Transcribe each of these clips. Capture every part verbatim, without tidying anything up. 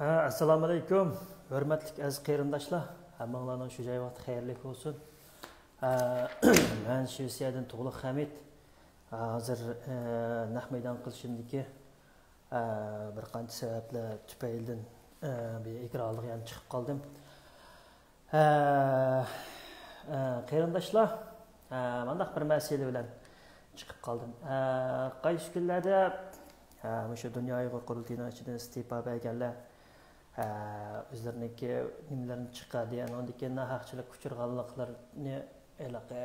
ئەسسالامۇئەلەيكۇم، ھۆرمەتلىك ئەزىز قېرىنداشلار، ھەممىڭلارنىڭ شۇ جاي ۋاقتى خەيرلىك بولسۇن. ئە، مەن شىۋېتسىيەدىن تۇغلۇق ھەمىت. ھازىر، ئە، نەق مەيدان قىلىشىمدىكى، ئە، بىر قانچە سەۋەبلەر تۈپەيلىدىن، ئە، بىر ئېكرانلىق يەنە چىقىپ قالدىم. ئە، ئە، قېرىنداشلار، ئە، مانداق بىر مەسىلە بىلەن چىقىپ قالدىم. ئە، قايسى كۈنلەردە، ئە، مۇشۇ دۇنيا ئۇيغۇر قۇرۇلتىيىنىڭ ئىچىدىن ئىستېپا بەرگەنلەر، ئە، ئۆزلىرىنىڭكى نېمىلىرىنى چىقاردى، ئانىڭدىن كېيىن ناھەقچىلىككە ئۇچرىغانلىقلىرىنى ھېلىقى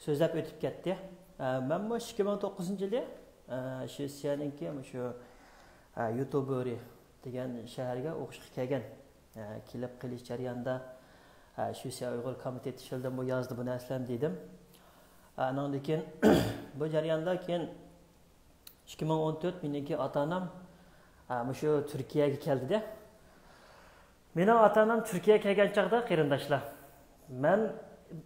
سۆزلەپ ئۆتۈپ كەتتى. ئە، مەنمۇ ئىككى مىڭ توققۇزىنچى يىلى، ئە، شىۋېتسىيەنىڭكى مۇشۇ، ئە، يۇتوبورى دېگەن شەھەرگە ئوقۇشقا كەلگەن. ئە، كېلىپ قېلىش جەريانىدا، ئە، شىۋېتسىيە ئۇيغۇر كومىتېتى شىلدىن بۇ يازدى، بۇ نەرسىلەرنى دېدىم. ئە، ئانىڭدىن كېيىن، بۇ جەرياندا كېيىن ئىككى مىڭ ئون تۆت مېنىڭكى ئاتا-ئانام، ئە، مۇشۇ تۈركىيەگە كەلدىدە. مېنىڭ ئاتا-ئانام تۈركىيەگە كەلگەن چاغدا، قېرىنداشلار، مەن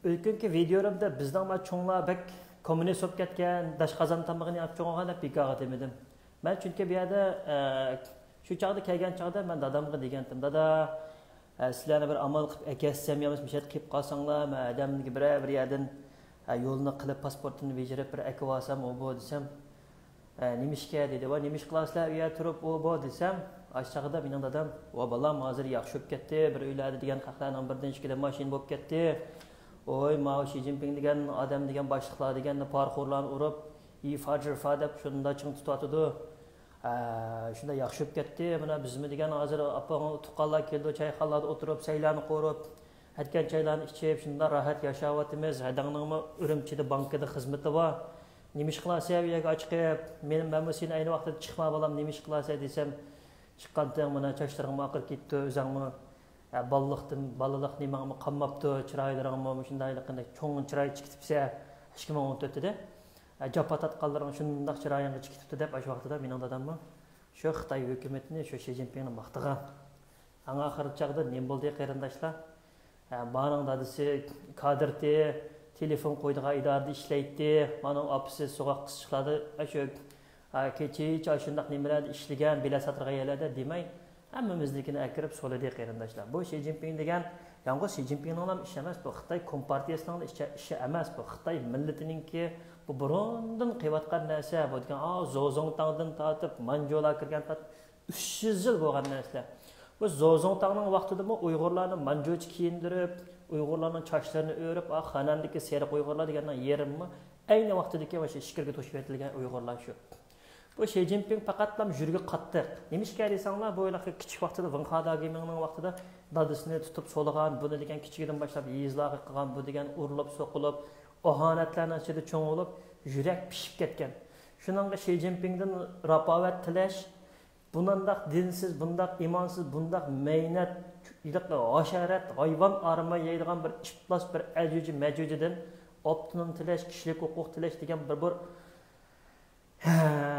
ئۆتكۈنكى ۋىدېئولىرىمدا بىزنىڭ ما چوڭلار بەك كوممۇنىست بولۇپ كەتكەن، داش قازان تامىقىنى يەپ چوڭ بولغان دەپ بىكارغا دېمىدىم. مەن چۈنكى بۇ يەردە، ئە، شۇ چاغدا كەلگەن چاغدا مەن دادامغا دېگەنتىم، دادا، ئە، سىلەرنى بىر ئامال قىلىپ ئەكەتسەم يا بولمىسا مۇشۇ يەردە قېلىپ قالساڭلار، مەن ئادەمگە بىرەر بىر يەردىن، ئە، يولنى قىلىپ پاسپورتىنى بېجىرىپ بىر ئەكىۋالسام ئۇ بۇ دېسەم، ئە، نېمىشقا دېدى. ۋاي، نېمىشقا قىلاسىلەر ئۇ يەردە تۇرۇپ ئۇ بۇ دېسەم، ئاشۇ چاغدا مېنىڭ دادام، ۋا بالام، ھازىر ياخشى بولۇپ كەتتى، بىر ئۆيلەردە دېگەن خەقلەرنىڭ بىردىن ئىككىدىن ماشىنا بولۇپ كەتتى. ۋوي، ماۋۇ شى جىنپىڭ دېگەن ئادەم دېگەن باشلىقلار دېگەن پارىخورلارنى ئۇرۇپ، ئىفا جىرفا دەپ شۇنداق چىڭ تۇتۇۋاتىدۇ. ئە، شۇنداق ياخشى بولۇپ كەتتى. مانا بىزمۇ دېگەن ھازىر ئاپا تۇغقانلار كېلىدۇ، چايخانىلاردا ئولتۇرۇپ، سەيلەرنى قورۇپ، ئەتكەن چايلارنى ئىچىپ، شۇنداق راھەت ياشاۋاتىمىز. ھەدەڭنىڭمۇ ئۈرۈمچىدە بانكىدا خىزمىتى بار. نېمە ئىش قىلاسەن ئۇ يەرگە ئاچىقىپ؟ مېنىڭ، مەنمۇ سېنى ئەينى ۋاقىتتا چىقما بالام، نېمە ئىش قىلاسەن دېسەم، چىققانتىڭ، مانا چاچلىرىڭمۇ ئاقىرىپ كېتىپتۇ، ئۆزۈڭمۇ، ئە، بالىلىقتىن، بالىلىق نېمەڭمۇ قالماپتۇ، چىرايلىرىڭمۇ مۇشۇنداق ھېلىقىندەك چوڭ چىراي چىقىتىپسەن، ئىككى مىڭ ئون تۆتىدە. ئە، جاپا تارتقانلىرىڭ شۇنداق چىرايىڭغا چىقىتىپتۇ دەپ، ئاشۇ ۋاقتىدا مېنىڭ داداممۇ شۇ خىتاي ھۆكۈمىتىنى، شۇ شى جىنپىڭنى ماختىغان. ئەڭ ئاخىرقى چاغدا نېمە بولدى، قېرىنداشلار؟ ھە، بارنىڭ دادىسى كادىرتى، تېلېفون قويىدىغان ئىدارىدە ئىشلەيتتى. مانا ئاپىسى سوغۇق قىزچىقلاردا شۇ، ھە، كېچىچە شۇنداق نېمىلەردە ئىشلىگەن، بېلەت ساتىدىغان يەرلەردە دېمەي، ھەممىمىزنىڭكىنى ئەكىرىپ سولىدى، قېرىنداشلار. بۇ شى جىنپىڭ دېگەن يالغۇز شى جىنپىڭنىڭلا ئىشى ئەمەس، بۇ خىتاي كومپارتىيىسىنىڭلا ئىشى، ئىشى ئەمەس، بۇ خىتاي مىللىتىنىڭكى، بۇ بۇرۇندىن قېلىۋاتقان نەرسە. بۇ دېگەن، ئا، زوزۇڭتاڭدىن تارتىپ، مانجۇلار كىرگەن تارتىپ، ئۈچ يۈز يىل بولغان نەرسىلەر. بۇ زوزۇڭتاڭنىڭ ۋاقتىدىمۇ ئۇيغۇرلارنى مانجۇچە كىيىندۈرۈپ، ئۇيغۇرلارنىڭ چاچلىرىنى ئۆرۈپ، ئا، خەنەندىكى سېرىق ئۇيغۇرلار دېگەننىڭ يېرىمىمۇ ئەينى ۋاقتىدىكى مۇشۇ ئىچكىرىگە توشۇۋېتىلگەن ئۇيغۇرلار شۇ. بۇ شى جىنپىڭ پەقەتلا يۈرىكى قاتتىق. نېمىشقا دېسەڭلار، بۇ ھېلىقى كىچىك ۋاقتىدا ۋېڭ خاداگىمىڭنىڭ ۋاقتىدا دادىسىنى تۇتۇپ سولىغان، بۇنى دېگەن كىچىكىدىن باشلاپ يېزىلارغا قىلغان، بۇ دېگەن ئۇرۇلۇپ، سوقۇلۇپ، ئاھانەتلەرنىڭ ئىچىدە چوڭ بولۇپ، يۈرەك پىشىپ كەتكەن. شۇنىڭغا شى جىنپىڭدىن راپاۋەت تىلەش، بۇنىڭداق دىنسىز، بۇنداق ئىمانسىز، بۇنداق مەينەت، ھاشارات، ھايۋان ئارىماي يەيدىغان بىر ئىپلاس، بىر ئەجۈجى مەجۈجىدىن ئاپتونوم تىلەش، كىشىلىك ھوقۇق تىلەش دېگەن بىر، بىر،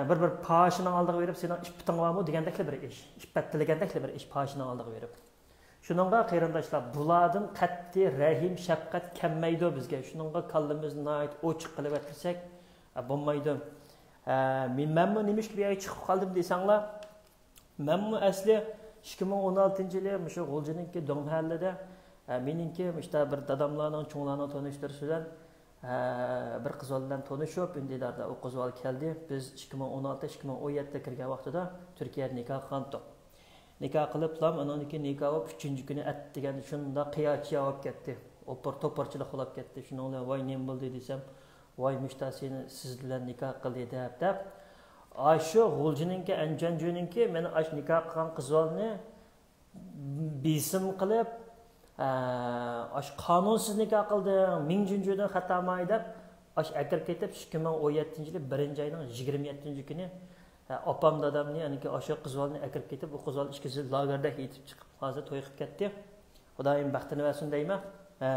بىر، بىر پاشىنىڭ ئالدىغا بېرىپ، سېنىڭ ئىپپىتىڭ بارمۇ دېگەندەكلا بىر ئىش، ئىپپەت تىلىگەندەكلا بىر ئىش پاشىنىڭ ئالدىغا بېرىپ. شۇنىڭغا قېرىنداشلار، بۇلاردىن قەتئىي رەھىم، شەپقەت كەلمەيدۇ بىزگە. شۇنىڭغا كاللىمىزنى ناھايىتى ئوچۇق قىلىۋەتمىسەك، ئە، بولمايدۇ. ئە، مەن-، مەنمۇ نېمىشقا بۇ يەرگە چىقىپ قالدىم دېسەڭلار، مەنمۇ ئەسلى ئىككى مىڭ ئون ئالتىنچى يىلى مۇشۇ غۇلجىنىڭكى دۆڭ مەھەللىدە، ئە، مېنىڭكى مۇشتا بىر داداملارنىڭ، چوڭلارنىڭ تونۇشتۇرۇشى بىلەن، ئە، بىر قىز بىلەن تونۇشۇپ، ئۈندىداردا ئۇ قىز كەلدى. بىز ئىككى مىڭ ئون ئالتە، ئىككى مىڭ ئون يەتتە كىرگەن ۋاقتىدا تۈركىيەدە نىكاھ قىلغانتۇق. نىكاھ قىلىپلام، ئانىڭدىن كېيىن نىكاھ بولۇپ، ئۈچىنچى كۈنى ئەتىگەن شۇنداق قىيا-چىيا بولۇپ كەتتى. ئوپۇر-توپۇرچىلىق بولۇپ كەتتى. شۇنىڭ بىلەن، ۋاي، نېمە بولدى دېسەم، ۋاي، مۇشتا سېنى سىز بىلەن نىكاھ قىلدى دەپ، دەپ. ئاشۇ غۇلجىنىڭكى، ئەنجانجۇنىڭكى، مېنى ئاشۇ نىكاھ قىلغان قىز بالىنى بېسىم قىلىپ، ئە، ئاشۇ قانۇنسىز نىكاھ قىلدىڭ، مىڭ جۇنجۇدىن خاتا ماي دەپ، ئاشۇ ئەكىرىپ كېتىپ، ئىككى مىڭ ئون يەتتىنچى يىلى بىرىنچى ئاينىڭ يىگىرمە يەتتىنچى كۈنى، ئە، ئاپام دادامنى، ئانىكى ئاشۇ قىز بالىنى ئەكىرىپ كېتىپ، ئۇ قىز بالا ئىككىسى لاگېردا يېتىپ چىقىپ، ھازىر توي قىلىپ كەتتى. خۇدايىم بەختىنى بەرسۇن دەيمەن. ئە،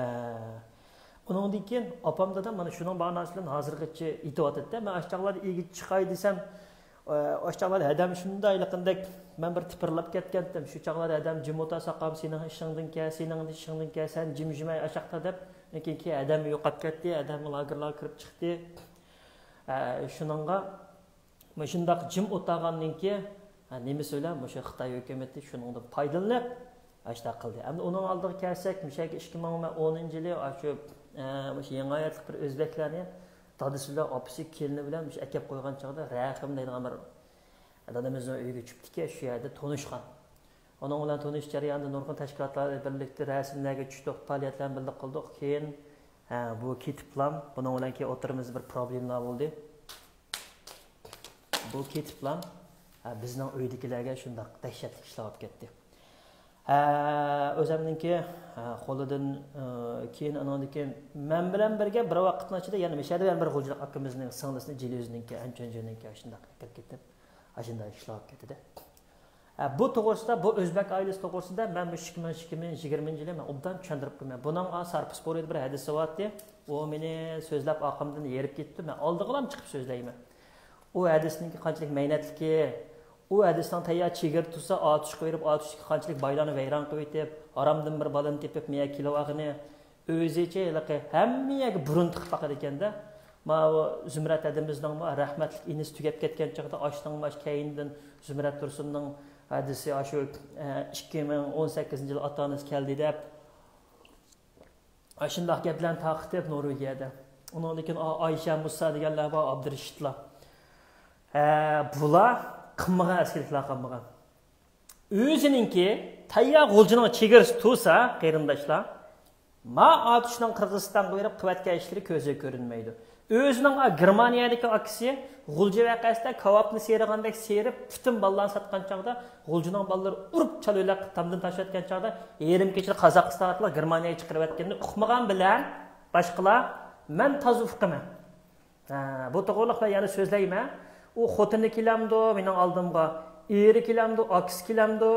ئۇنىڭدىن كېيىن ئاپام دادام مانا شۇنىڭ باھانىسى بىلەن ھازىرغىچە يېتىۋاتىدۇ. مەن ئاشۇ چاغلاردا ئىگە چىقاي دېسەم، ئاشۇ چاغلاردا ھەدەم شۇنداق ھېلىقىدەك مەن بىر تىپىرلاپ كەتكەنتىم. شۇ چاغلاردا ھەدەم جىم ئولتۇرساقام، سېنىڭ ئىشىڭدىن كەل، سېنىڭ ئىشىڭدىن كەل، سەن جىم جىمەي ئاشاقتا دەپ، لېكىن كېيىن ھەدەم يوقاپ كەتتى، ھەدەم لاگېرلارغا كىرىپ چىقتى. ئە، شۇنىڭغا مۇشۇنداق جىم ئولتۇرغاندىن كېيىن، نېمىسى بىلەن مۇشۇ خىتاي ھۆكۈمىتى شۇنىڭدىن پايدىلىنىپ، ئاشۇنداق قىلدى. ئەمدى ئۇنىڭ ئالدىغا كەلسەك، مۇشۇ ئىككى مىڭ ئون يىلى ئاشۇ، ئە، مۇشۇ يېڭى ھاياتلىق بىر ئۆزبەكلەرنى دادىسى بىلەن ئاپىسى كېلىنى بىلەن مۇشۇ ئەكەپ قويغان چاغدا رەھىم دەيدىغان بىر دادىمىزنىڭ ئۆيىگە چۈشۈپتىكەن، شۇ يەردە تونۇشقان. ئۇنىڭ بىلەن تونۇش جەريانىدا نۇرغۇن تەشكىلاتلار بىلەن بىرلىكتە رەسىملەرگە چۈشتۇق، پائالىيەتلەرنى بىللە قىلدۇق. كېيىن، ھە، بۇ كېتىپلام، بۇنىڭ بىلەن كېيىن ئوتتۇرىمىزدا بىر پروبلېمىلار بولدى. بۇ كېتىپلام، ھە، بىزنىڭ ئۆيدىكىلەرگە شۇنداق دەھشەتلىك ئىشلار بولۇپ كەتتى. ھە، ئۆزەمنىڭكى، ھە، قولىدىن، ئى، كېيىن ئانىڭدىن كېيىن مەن بىلەن بىرگە بىر ۋاقىتنىڭ ئىچىدە يەنە مۇشۇ يەردە يەنە بىر غۇلجىلىق ئاكىمىزنىڭ سىڭلىسىنى جىلى ئۆزىنىڭكى، ئەنچۈەنجۈنىڭكى ئاشۇنداق ئەكىرىپ كېتىپ، ئاشۇنداق ئىشلار بولۇپ كەتتى. ھە، بۇ توغرىسىدا، بۇ ئۆزبەك ئائىلىسى توغرىسىدا مەن مۇشۇ ئىككى مىڭ يىگىرمىنچى يىلى مەن ئوبدان چۈشەندۈرۈپ قويىمەن. بۇنىڭغا سارپىس بورىدا بىر ھەدىسى بارتى. ئۇ مېنى سۆزلەپ ئارقامدىن ھېرىپ كېتىپتۇ. مەن ئالدىغىلام چىقىپ سۆزلەيمەن. ئۇ ھەدىسنىڭكى قانچىلىك مەينەتلىكى، ئۇ ھەدىسنىڭ تەييار چېگرا تۇرسا، ئاتۇشقا بېرىپ، ئاتۇشتىكى قانچىلىك بايلارنى ۋەيران قىلىۋېتىپ، ھارامدىن بىر بالىنى تېپىپ، مېيە كېلىۋالغىنى، ئۆزىچە ھېلىقى ھەممە يەرگە بۇرۇن تىقىپ باقىدىكەن-دە. ماۋۇ زۇمرەت ھەدىمىزنىڭمۇ رەھمەتلىك ئىنىسى تۈگەپ كەتكەن چاغدا، ئاشنىڭ ماش كەينىدىن زۇمرەت تۇرسۇننىڭ ھەدىسى، ئاشۇ، ئە، ئىككى مىڭ ئون سەككىزىنچى يىلى ئاتا-ئانىسى كەلدى دەپ، ئاشۇنداق گەپلەرنى تارقىتىپ نورۋېگىيەدە. ئۇنىڭدىن كېيىن ئا-، ئايشە، مۇسا دېگەنلەر بار، ئابدۇرېشىتلار. ھە، بۇلار قىلمىغان ئەسكىلىكلەر قىلمىغان. ئۆزىنىڭكى تەييار غۇلجىنىڭ چېگرىسى تۇرسا، قېرىنداشلار، ما ئاتۇشنىڭ قىرغىزىستانغا بېرىپ قىلىۋەتكەن ئىشلىرى كۆزگە كۆرۈنمەيدۇ. ئۆزىنىڭ گېرمانىيەدىكى ئاكىسى غۇلجا ۋەقەسىدە كاۋاپنى سىيرىغاندەك سىيرىپ، پۈتۈن بالىلارنى ساتقان چاغدا، غۇلجىنىڭ بالىلىرى ئۇرۇپ چالىۋېلىپ تامدىن تاشلىۋەتكەن چاغدا، يېرىم كېچىدە قازاقىستان ئارقىلىق گېرمانىيەگە چىقىرىۋەتكىنىنى ئۇقمىغان بىلەن باشقىلار، مەن تازا ئۇقىمەن. ھە، بۇ توغرىلىق مەن يەنە سۆزلەيمەن. ئۇ خوتۇنى كېلەمدۇ مېنىڭ ئالدىمغا، ئېرى كېلەمدۇ، ئاكىسى كېلەمدۇ،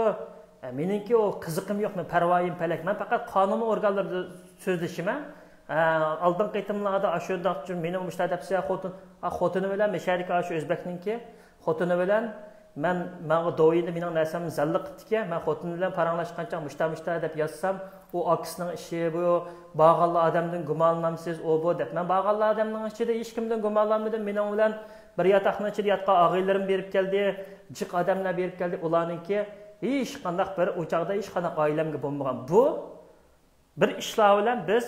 ھە، مېنىڭكى ئۇ قىزىقىم يوق، مەن پەرۋايىم پەلەك. مەن پەقەت قانۇن ئورگانلىرىدا سۆزلىشىمەن. ھە، ئالدىنقى قېتىملاردا ئاشۇنداق مېنىڭ مۇشۇنداق دەپسە، خوتۇن، ئا، خوتۇنى بىلەن مىشەدىكى ئاشۇ ئۆزبەكنىڭكى خوتۇنى بىلەن مەن، ماڭا دوۋيىندا مېنىڭ نەرسەمنى زەللە قىپتىكەن، مەن خوتۇنى بىلەن پاراڭلاشقان چاغ مۇشتا مۇشتا دەپ يازسام، ئۇ ئاكىسىنىڭ ئىشى بۇ، بارغانلا ئادەمدىن گۇمانلىنامسىز، ئۇ بۇ دەپ. مەن بارغانلا ئادەمنىڭ ئىچىدە ھېچكىمدىن گۇمانلانمىدىم. مېنىڭ بىلەن بىر ياتاقنىڭ ئىچىدە ياتقان ئاغىنىلىرىم بېرىپ كەلدى، جىق ئادەملەر بېرىپ كەلدى. ئۇلارنىڭكى ھېچقانداق بىر، ئۇ چاغدا ھېچقانداق ئائىلەمگە بولمىغان. بۇ بىر ئىشلار بىلەن بىز،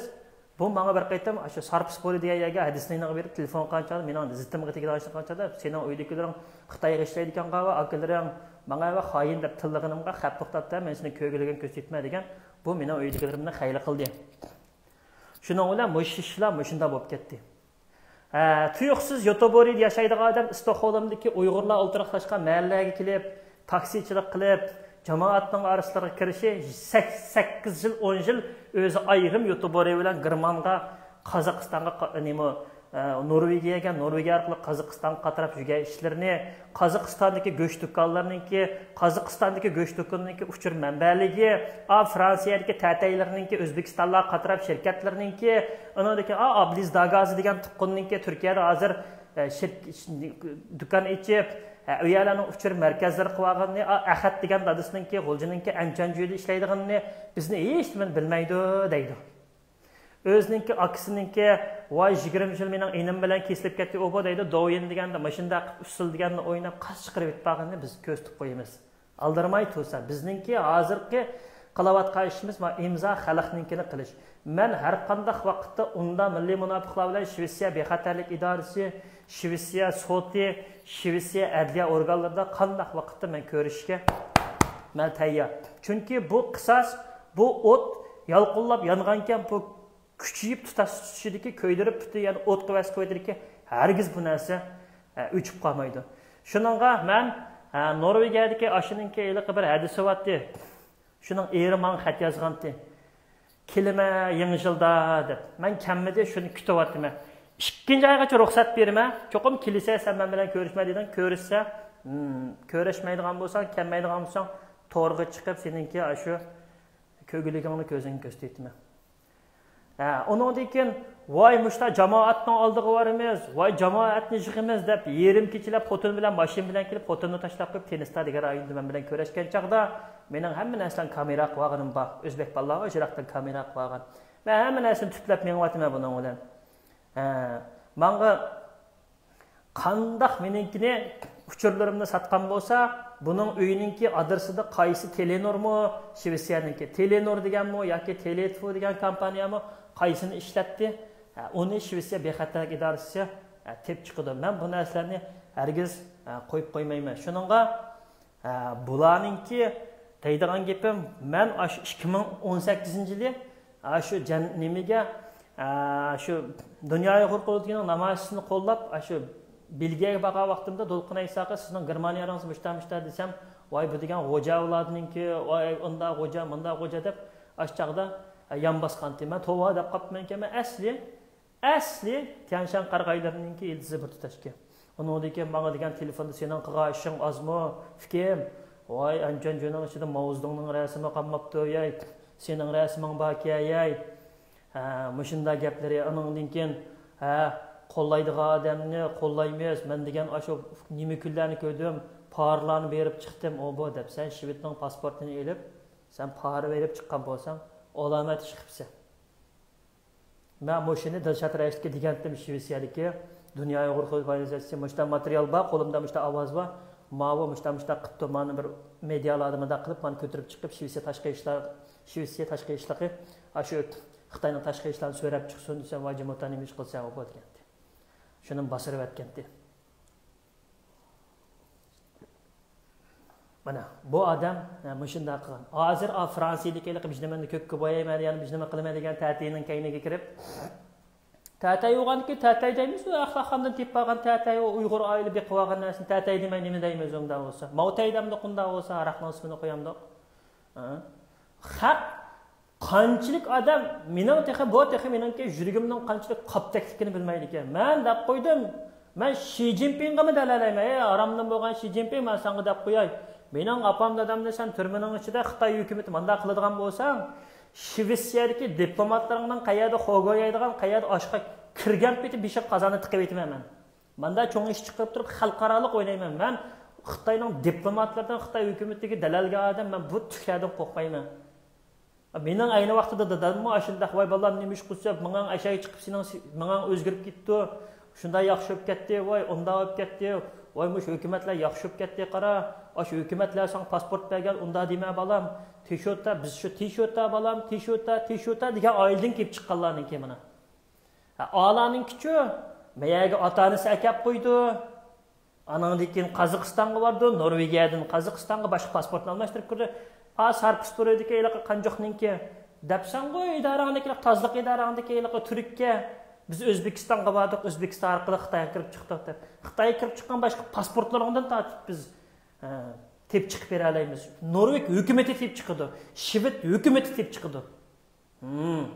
بۇ ماڭا بىر قېتىم ئاشۇ سارپىسپورى دېگەن يەرگە ھەدىسنىڭ يېنىغا بېرىپ تېلېفون قىلغان چاغدا، مېنىڭ زىتىمغا تېگىدىغان ئىش قىلغان چاغدا، سېنىڭ ئۆيدىكىلىرىڭ خىتايغا ئىشلەيدىكەنغا ۋە ئاكىلىرىڭ ماڭا ۋە خائىن دەپ تىللىغىنىمغا خەپ توختاپتۇ، مەن سېنى كۆرگۈلىگەن كۆز تېتىمە دېگەن. بۇ مېنىڭ ئۆيدىكىلىرىمنى خەيلى قىلدى. شۇنىڭ بىلەن مۇشۇ ئىشلار مۇشۇنداق بولۇپ كەتتى. ھە، تۇيۇقسىز يوتوبورىدا ياشايدىغان ئادەم ئىستوكھولمدىكى ئۇيغۇرلار ئولتۇراقلاشقان مەھەللىلەرگە كېلىپ، تاكسىچىلىق قىلىپ، جامائەتنىڭ ئارىسىلىرىغا كىرىشى، سەك-، سەككىز يىل، ئون يىل ئۆزى ئايرىم يوتوبورى بىلەن گېرمانغا، قازاقىستانغا قا-، نېمە، ئە، نورۋېگىيەگە، نورۋېگىيە ئارقىلىق قازاقىستانغا قاتراپ يۈرگەن ئىشلىرىنى، قازاقىستاندىكى گۆش دۇكانلىرىنىڭكى، قازاقىستاندىكى گۆش دۇكىنىنىڭكى ئۇچۇر مەنبەلىكى، ئا، فرانسىيەدىكى تەتەيلىرىنىڭكى، ئۆزبېكىستانلارغا قاتراپ شىركەتلىرىنىڭكى، ئۇنىڭدىكى، ئا، ئابلىز داگازى دېگەن تۇغقىنىنىڭكى تۈركىيەدە ھازىر، ئە، شىرك-، دۇكان ئېچىپ، ئە، ئۇ يەرلەرنىڭ ئۇچۇر مەركەزلىرى قىلىۋالغىنىنى، ئا، ئەخەت دېگەن دادىسىنىڭكى، غۇلجىنىڭكى ئەنچەنجۈيدە ئىشلەيدىغىنىنى بىزنى ھېچنېمىنى بىلمەيدۇ دەيدۇ. ئۆزىنىڭكى ئاكىسىنىڭكى، ۋاي، يىگىرمە يىل مېنىڭ ئىنىم بىلەن كېسىلىپ كەتتى، ئۇ بۇ دەيدۇ، دوۋيىن دېگەندە مۇشۇنداق ئۇسسۇل دېگەننى ئويناپ، قاز چىقىرىپ يىتىپ بارغىنىنى بىز كۆزىتىپ قويىمىز. ئالدىرىماي تۇرسا، بىزنىڭكى ھازىرقى قىلىۋاتقان ئىشىمىز ما ئىمزا خەلقنىڭكىنى قىلىش. مەن ھەر قانداق ۋاقىتتا ئۇنداق مىللىي مۇناپىقلار بىلەن شىۋېتسىيە بىخەتەرلىك ئىدارىسى، شىۋېتسىيە سوتى، شىۋېتسىيە ئەدلىيە ئورگانلىرىدا قانداق ۋاقىتتا مەن كۆرۈشۈشكە مەن تەييار. چۈنكى بۇ قىساس، بۇ ئوت يالقۇنلاپ يانغانكەن، بۇ كۈچىيىپ تۇتاش تۇتۇشىدىكى، كۆيدۈرۈپ پۈتۈن يەنە ئوتقا ۋەس قىلىۋېتىدىكى، ھەرگىز بۇ نەرسە، ئە، ئۆچۈپ قالمايدۇ. شۇنىڭغا مەن، ئە، نورۋېگىيەدىكى ئاشۇنىڭكى ھېلىقى بىر ھەدىسى بارتتى. شۇنىڭ ئېرى ماڭا خەت يازغانتى. كېلىمە يېڭى يىلدا دەپ. مەن كەلمىدى، شۇنى كۈتۈۋاتىمەن. ئىككىنچى ئايغىچە رۇخسەت بېرىمەن. چوقۇم كېلىسە سەن مەن بىلەن كۆرۈشمە دېدىڭ. كۆرۈشسە، ھىم، كۆرۈشمەيدىغان بولساڭ، كەلمەيدىغان بولساڭ، تورغا چىقىپ سېنىڭكى ئاشۇ كۆگىلىكىڭنى كۆزۈڭگە كۆرسىتىمەن. ھە، ئۇنىڭدىن كېيىن، ۋاي، مۇشتا جامائەتنىڭ ئالدىغا بارىمىز، ۋاي، جامائەتنى يىغىمىز دەپ، يېرىم كېچىلەپ خوتۇن بىلەن ماشىنا بىلەن كېلىپ، خوتۇننى تاشلاپ قويۇپ، تېنىستا دېگەن رايوندا مەن بىلەن كۆرۈشكەن چاغدا، مېنىڭ ھەممە نەرسىلەرنى كامېراغا قىلىۋالغىنىم بار. ئۆزبەك بالىلارغا يىراقتىن كامېراغا قىلىۋالغان. مەن ھەممە نەرسىنى تۈپلەپ مېڭىۋاتىمەن بۇنىڭ بىلەن. ھە، ماڭا قانداق مېنىڭكىنى ئۇچ ئۇچۇرلىرىمنى ساتقان بولسا، بۇنىڭ ئۆيىنىڭكى ئادرېسىدا قايسى تېلېنورمۇ، شىۋېتسىيەنىڭكى تېلېنور دېگەنمۇ ياكى تېلېتفۇ دېگەن كومپانىيەمۇ قايسىنى ئىشلەتتى؟ ھە، ئۇنى شىۋېتسىيە بىخەتەرلىك ئىدارىسى، ھە، تېپىپ چىقىدۇ. مەن بۇ نەرسىلەرنى ھەرگىز، ھە، قويۇپ قويمايمەن. شۇنىڭغا، ھە، بۇلارنىڭكى دەيدىغان گېپىم، مەن ئاشۇ ئىككى مىڭ ئون سەككىزىنچى يىلى ئاشۇ جەن-، نېمىگە، ئا، شۇ دۇنيا ئۇيغۇر قۇرۇلتىيىنىڭ نامايىشىنى قوللاپ، ئاشۇ بېلگىيەگە بارغان ۋاقتىمدا دولقۇن ئەيساغا، «سىزنىڭ گېرمانىيەڭىز مۇشتا، مۇشتا» دېسەم، «ۋاي، بۇ دېگەن غوجا ئۇلاردىنىڭكى، ۋاي، ئۇنداق غوجا، مۇنداق غوجا» دەپ، ئاشۇ چاغدا، ئا، يان باسقانتى. مەن توۋا دەپ قاپتىمەنكەن، مەن ئەسلى، ئەسلى تيەنشان قارىغايلىرىنىڭكى يىلتىزى بىر تۇتاشكەن. ئۇنىڭدىن كېيىن ماڭا دېگەن تېلېفوندا، «سېنىڭ قىلغان ئىشىڭ ئازمۇ، ئۇكام؟ ۋاي، ئەنچۈەنچۈنىڭ ئىچىدە ماۋزېدۇڭنىڭ رەسىمى قالماپتۇ، ياي، سېنىڭ رەسىمىڭ باركەن، ياي.» ھە، مۇشۇنداق گەپلىرى. ئانىڭدىن كېيىن، ھە، قوللايدىغان ئادەمنى قوللايمىز. مەن دېگەن ئاشۇ نېمە كۈنلەرنى كۆردۈم، پارىلارنى بېرىپ چىقتىم، ئۇ بۇ دەپ. سەن شىۋېتنىڭ پاسپورتىنى ئېلىپ، سەن پارا بېرىپ چىققان بولساڭ، ئالامەت ئىش قىپسەن. مەن مۇشۇنى دىلشات رەئىسكە دېگەنتىم، شىۋېتسىيەدىكى دۇنيا ئۇيغۇر خەلق ئورگانىزاتسىيىسى مۇشۇنداق ماتېرىيال بار، قولۇمدا مۇشۇنداق ئاۋاز بار، ماۋۇ مۇشۇنداق مۇشۇنداق قىپتۇ، مانا بىر مېدىيالاردا مۇنداق قىلىپ، مانا كۆتۈرۈپ چىقىپ، شىۋېتسىيە تاشقى ئىشلار، شىۋېتسىيە تاشقى ئىشلىقى، ئاشۇ خىتاينىڭ تاشقى ئىشلارنى سۆرەپ چىقسۇن دېسەم، ۋاي جىمۇتا، نېمە ئىش قىلسەن ئۇ بۇ دېگەنتى. شۇنى باسىرىۋەتكەنتى. مانا بۇ ئادەم، ھە، مۇشۇنداق قىلغان. ھازىر، ئا، فرانسىيەدىكى ھېلىقى بىر نېمىنى كۆككە بويايمەن، يەنە بىر نېمە قىلىمەن دېگەن تەتەينىڭ كەينىگە كىرىپ، تەتەي بولغاندىكىن تەتەي دەيمىز، ئۇ ئەخلاقخانىدىن تېپىپ ئالغان تەتەي، ئۇ ئۇيغۇر ئائىلە بېقىپ ئالغان نەرسىنى تەتەي دېمەي نېمە دەيمىز ئۇنداق بولسا؟ ماۋتەي دەمدۇق ئۇنداق بولسا، ھاراقنىڭ ئىسمىنى قويامدۇق؟ ھە؟ خەق قانچىلىك ئادەم، مېنىڭ تېخى، بۇ تېخى مېنىڭكى يۈرىكىمنىڭ قانچىلىك قاپتەكلىكىنى بىلمەيدىكەن. مەن دەپ قويدۇم، مەن شى جىنپىڭغىمۇ دەلەيلەيمەن، ئەي، ھارامدىن بولغان شى جىنپىڭ، مەن ساڭا دەپ قوياي. مېنىڭ ئاپام دادامنى سەن تۈرمىنىڭ ئىچىدە خىتاي ھۆكۈمىتى مانداق قىلىدىغان بولساڭ، شىۋېتسىيەدىكى دىپلوماتلىرىڭنىڭ قەيەردە خوگو يەيدىغان، قەيەردە ئاشقا كىرگەن پېتى بېشىغا قازاننى تىقىۋېتىمەن مەن. ماندا چوڭ ئىش چىقىرىپ تۇرۇپ، خەلقئارالىق ئوينايمەن. مەن خىتاينىڭ دىپلوماتلىرىدىن، خىتاي ھۆكۈمىتىگە دەلەلگە ئادەم، مەن بۇ تۈكلەردىن قورقمايمەن. مېنىڭ ئەينى ۋاقتىدا داداممۇ ئاشۇنداق، ۋاي بالام، نېمە ئىش قىلسا، مېڭەڭ ئەشەگە چىقىپ، سېنىڭ، مېڭەڭ ئۆزگىرىپ كېتىپتۇ، شۇنداق ياخشى بولۇپ كەتتى، ۋاي ئۇنداق بولۇپ كەتتى، ۋاي مۇشۇ ھۆكۈمەتلەر ياخشى بولۇپ كەتتى، قارا، ئاشۇ ھۆكۈمەتلەر ساڭا پاسپورت بەرگەن، ئۇنداق دېمە بالام، تىشوتا، بىز شۇ تىشوتا بالام، تىشوتا، تىشوتا دېگەن ئائىلىدىن كېلىپ چىققانلارنىڭكى مانا. ھە، ئالانىڭكىچۇ، مەيەگە ئاتا-ئانىسى ئەكەپ قويىدۇ. ئانىڭدىن كېيىن قازاقىستانغا بارىدۇ، نورۋېگىيەدىن قازاقىستانغا باشقا پاسپورتنى ئالماشتۇرۇپ كىرىدۇ. ئا، سارپىستورىدىكى ھېلىقى قانجۇقنىڭكى دەپسەنغۇ، ئىدارەڭدىكى، تازىلىق ئىدارەڭدىكى ھېلىقى تۈرككە، بىز ئۆزبېكىستانغا باردۇق، ئۆزبېكىستان ئارقىلىق خىتايغا كىرىپ چىقتۇق دەپ. خىتايغا كىرىپ چىققان باشقا پاسپورتلىرىڭدىن تارتىپ بىز، ئە، تېپىپ چىقىپ بېرەلەيمىز. نورۋېگ ھۆكۈمىتى تېپىپ چىقىدۇ. شىۋېد ھۆكۈمىتى تېپىپ چىقىدۇ. ھىم.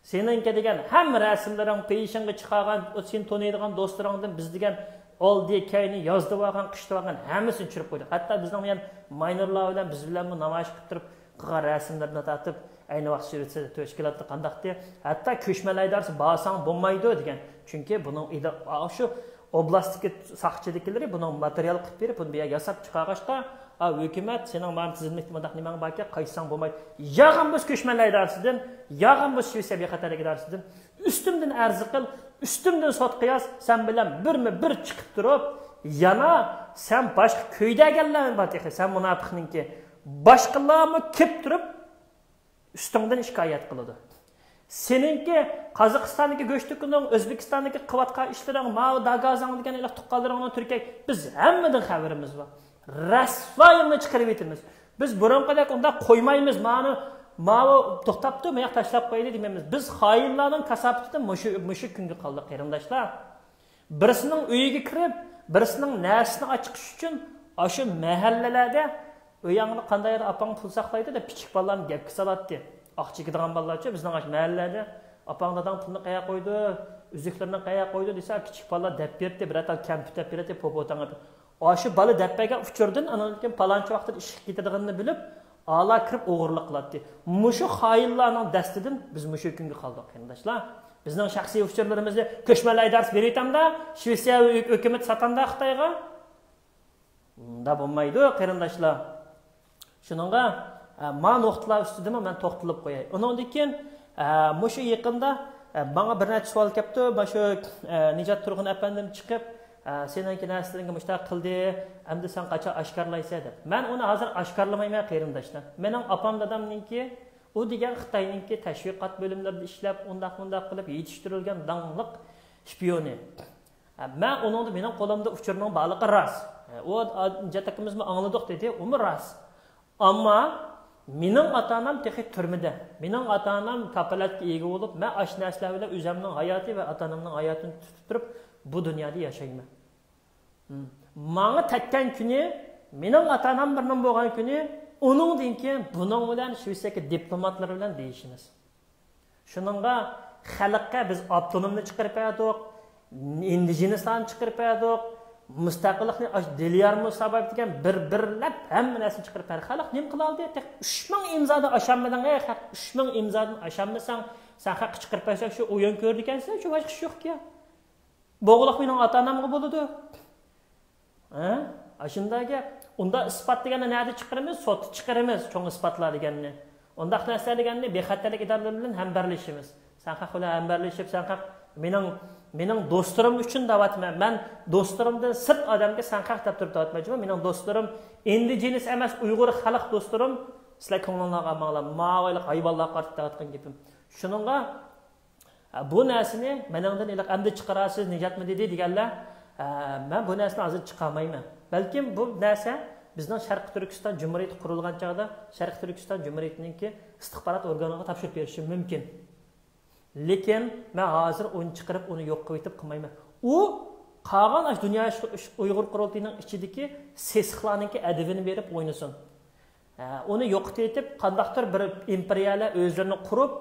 سېنىڭكى دېگەن ھەممە رەسىملىرىڭ، پېيىشىڭغا چىقارغان، سېنى تونۇيدىغان دوستلىرىڭدىن بىز دېگەن ئالدى، كەينى، يازدىۋالغان، قىشتىۋالغان ھەممىسىنى چۈشۈرۈپ قويدۇق. ھەتتا بىزنىڭ دېگەن ماينېرلار بىلەن بىز بىلەنمۇ نامايىش قىلىپ تۇرۇپ قىلغان رەسىملىرىنى تارتىپ، ئەينى ۋاقىت شىۋېتسىيە تەشكىلاتى قانداقتى؟ ھەتتا كۆچمەنلەر ئىدارىسى بارساڭ بولمايدۇ دېگەن. چۈنكى بۇنىڭ ئىدا-، ئا، شۇ ئوبلاستتىكى ساقچىدىكىلىرى بۇنىڭ ماتېرىيال قىلىپ بېرىپ، بۇنى بۇ يەرگە ياساپ چىقارغاچقا، ئا، ھۆكۈمەت، سېنىڭ مانا تىزىملىكتە مۇنداق نېمەڭ باركەن، قايتساڭ بولمايدۇ. ياغان بولسا كۆچمەنلەر ئىدارىسىدىن، ياغان بولسا شىۋېتسىيە بىخەتەرلىك ئىدارىسىدىن ئۈستۈمدىن ئەرز قىل، ئۈستۈمدىن سوتقا ياز، سەن بىلەن بىرمۇ بىر چىقىپ تۇرۇپ، يەنە سەن باشقا كۆيدەرگەنلەرمۇ بار تېخى، سەن مۇناپىقنىڭكى. باشقىلارمۇ كېلىپ تۇرۇپ، ئۈستۈڭدىن شىكايەت قىلىدۇ. سېنىڭكى قازاقىستاندىكى گۆش دۇكىنىڭ، ئۆزبېكىستاندىكى قىلىۋاتقان ئىشلىرىڭ، ماۋۇ داگازاڭ دېگەن ھېلىقى تۇغقانلىرىڭنىڭ تۈركىيەگە، بىز ھەممىدىن خەۋىرىمىز بار. رەسۋايىڭنى چىقىرىۋېتىمىز. بىز بۇرۇنقىدەك ئۇنداق قويمايمىز، مانا، ماۋۇ توختاپتۇ، ماياق تاشلاپ قويدى دېمەيمىز. بىز خائىنلارنىڭ كاساپىتىدىن مۇشۇ، مۇشۇ كۈنگە قالدۇق، قېرىنداشلار. بىرسىنىڭ ئۆيىگە كىرىپ، بىرسىنىڭ نەرسىسىنى ئاچىقىش ئۈچۈن ئاشۇ مەھەللىلەردە، «ئۆيۈڭدە قانداق يەردە ئاپاڭ پۇل ساقلايدۇ؟» دەپ كىچىك بالىلارنى گەپكە سالاتتى. ئاق چېكىدىغان بالىلارچۇ، بىزنىڭ ئاشۇ مەھەللىلەردە، «ئاپاڭ داداڭ پۇلنى قەيەر قويدۇ؟ ئۈزۈكلىرىنى قەيەر قويدۇ؟» دېسە، كىچىك بالىلار دەپ بېرەتتى، بىرەر تال كەمپۈت دەپ بېرەتتى، پوپوتاڭ. ئاشۇ بالا دەپ بەرگەن ئۇچۇردىن ئانان كېيىن پالانچى ۋاقىتتا ئىشقا كېتىدىغىنىنى ببىلىپ، ئالا كىرىپ ئوغرىلىق قىلاتتى. مۇشۇ خائىنلارنىڭ دەستىدىن بىز مۇشۇ كۈنگە قالدۇق، قېرىنداشلار. بىزنىڭ شەخسىي ئۇچۇرلىرىمىزنى كۆچمەنلەر ئىدارىسى بېرىۋېتەمدا، شىۋېتسىيە ھۆ-، ھۆكۈمىتى ساتامدا خىتايغا؟ ئۇنداق بولمايدۇ، قېرىنداشلار. شۇنىڭغا، ئە، ما نۇقتىلار ئۈستىدىمۇ مەن توختىلىپ قوياي. ئۇنىڭدىن كېيىن، ئە، مۇشۇ يېقىندا، ئە، ماڭا بىر نەچچە سوئال كەپتۇ. مانا شۇ، ئە، نىجات تۇرغۇن ئەپەندىم چىقىپ، ئە، سېنىڭكى نەرسىلىرىڭگە مۇشتاق قىلدى، ئەمدى سەن قاچان ئاشكارىلايسەن دەپ. مەن ئۇنى ھازىر ئاشكارىلىمايمەن، قېرىنداشلار. مېنىڭ ئاپام دادامنىڭكى، ئۇ دېگەن خىتاينىڭكى تەشۋىقات بۆلۈملىرىدە ئىشلەپ، ئۇنداق مۇنداق قىلىپ يېتىشتۈرۈلگەن داڭلىق شپىيونى. ئە، مەن ئۇنىڭدا، مېنىڭ قولۇمدا ئۇچۇرنىڭ بارلىقى راست. ئە، ئۇ، ئا، جەتەكىمىزمۇ ئاڭلىدۇق دېدى، ئۇمۇ راست. ئەمما مېنىڭ ئاتا-ئانام تېخى تۈرمىدە. مېنىڭ ئاتا-ئانام كاپالەتكە ئىگە بولۇپ، مەن ئاشۇ نەرسىلەر بىلەن ئۆزۈمنىڭ ھاياتى ۋە ئاتا-ئانامنىڭ ھاياتىنى تۇتۇپ تۇرۇپ، بۇ دۇنيادا ياشايمەن. ھىم. ماڭا تەگكەن كۈنى، مېنىڭ ئاتا-ئانام بىرنېمە بولغان كۈنى، ئۇنىڭدىن كېيىن بۇنىڭ بىلەن شىۋېتسىيەدىكى دىپلوماتلار بىلەن دېيىشىمىز. شۇنىڭغا خەلققە بىز ئاپتونومنى چىقىرىپ بەردۇق، ئىندىجېنىسلارنى چىقىرىپ بەردۇق، مۇستەقىللىقنى ئاش-، دىليار مۇسابايېف دېگەن بىر بىرلەپ ھەممە نەرسىنى چىقىرىپ بەردى. خەلق نېمە قىلالىدى؟ تېخى ئۈچ مىڭ ئىمزادىن ئاشالمىدىڭ، ئەي خەق، ئۈچ مىڭ ئىمزادىن ئاشالمىساڭ، سەن خەققە چىقىرىپ بەرسەڭ، شۇ ئويۇن كۆرىدىكەنسەن، شۇ باشقا ئىش يوقكەن. بوغۇلۇق مېنىڭ ئاتا-ئانامغا بولىدۇ. ھە؟ ئاشۇنداق گەپ. ئۇنداق ئىسپات دېگەننى نەدە چىقىرىمىز؟ سوتتا چىقىرىمىز، چوڭ ئىسپاتلار دېگەننى. ئۇنداق نەرسىلەر دېگەننى بىخەتەرلىك ئىدارىلىرى بىلەن ھەمبەرلىشىمىز. سەن خەق بىلەن ھەمبەرلىشىپ، سەن خەق مېنىڭ، مېنىڭ دوستلىرىم ئۈچۈن دەۋاتىمەن. مەن دوستلىرىمدىن سىرت ئادەمگە سەن خەق دەپ تۇرۇپ دەۋاتمايمەن. مېنىڭ دوستلىرىم ئىندىجېنىس ئەمەس، ئۇيغۇر خەلق دوستلىرىم، سىلەر كۆڭلۈڭلارغا ئالماڭلار. ماۋۇ ھېلىقى ھايۋانلارغا قارىتىپ دەۋاتقان گېپىم. شۇنىڭغا، ھە، بۇ نەرسىنى مېنىڭدىن ئېلىق ئەمدى چىقىرارسىز، نىجاتمۇ دېدى دېگەنلەر، ھە، مەن بۇ نەرسىنى ھازىر چىقارمايمەن. بەلكىم بۇ نەرسە بىزنىڭ شەرقىي تۈركىستان جۇمھۇرىيىتى قۇرۇلغان چاغدا شەرقىي تۈركىستان جۇمھۇرىيىتىنىڭكى ئىستىخبارات ئورگانىغا تاپشۇرۇپ بېرىشى مۇمكىن. لېكىن مەن ھازىر ئۇنى چىقىرىپ، ئۇنى يوق قىلىۋېتىپ قىلمايمەن. ئۇ قالغان ئاشۇ دۇنيا ئۇيغۇر قۇرۇلتىيىنىڭ ئىچىدىكى سېسىقلارنىڭكى ئەدىپىنى بېرىپ ئوينىسۇن. ھە، ئۇنى يوقىتىۋېتىپ، قانداقتۇر بىر ئىمپېرىيەلەر ئۆزلىرىنى قۇرۇپ،